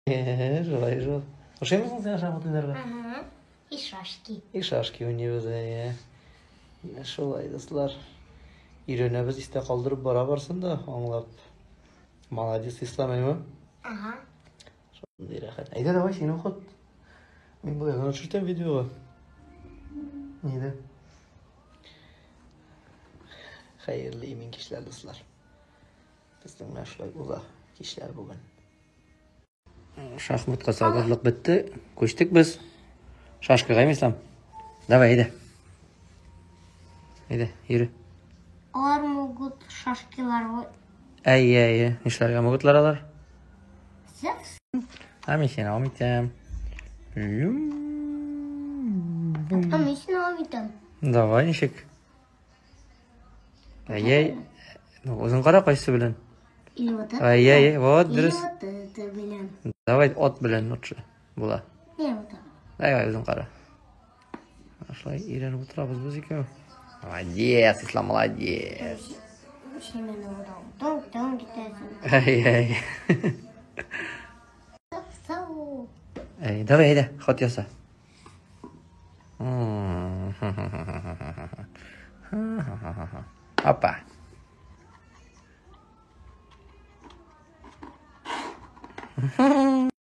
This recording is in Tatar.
Шулай шул. Ошыймы соң сиңа шахмат уйнарга? Ага. И шашки. И шашки уйныйбыз, әйе. Менә шулай, дуслар. Өйрәнәбез, истә калдырып бара барсын да, аңлап. Молодец, Ислам, әйме? Ага. Шундый рәхәт. Әйдә, давай, синең ход. Мин болай гына төшертәм видеога. Нидә? Хәерле имин кичләр, дуслар. Безнең менә шулай уза кичләр бүген. Шахматка сабырлык бетте. Күчтек без. Шашкага, Ислам. Давай, әйдә. Әйдә, йөре. Алар могут шашкилар. Әйе, әйе. Нишләргә могутлар алар? Секс? А мин сине алмыйтам. А мин сине алмыйтам. Давай, ничек? Әйе. Ну, үзең кара кайсы белән. Или вот это. Әйе, әйе, вот Или дөрес. вот это белән. Давай ат белән лучше була. Не, вот так. Давай, үзең кара. Шулай өйрәнеп утырабыз без икәү. Молодец, Ислам, молодец. Син мине вот так китәсең. Әй, әй. Сау. Әй, давай, әйдә, ход яса. Опа.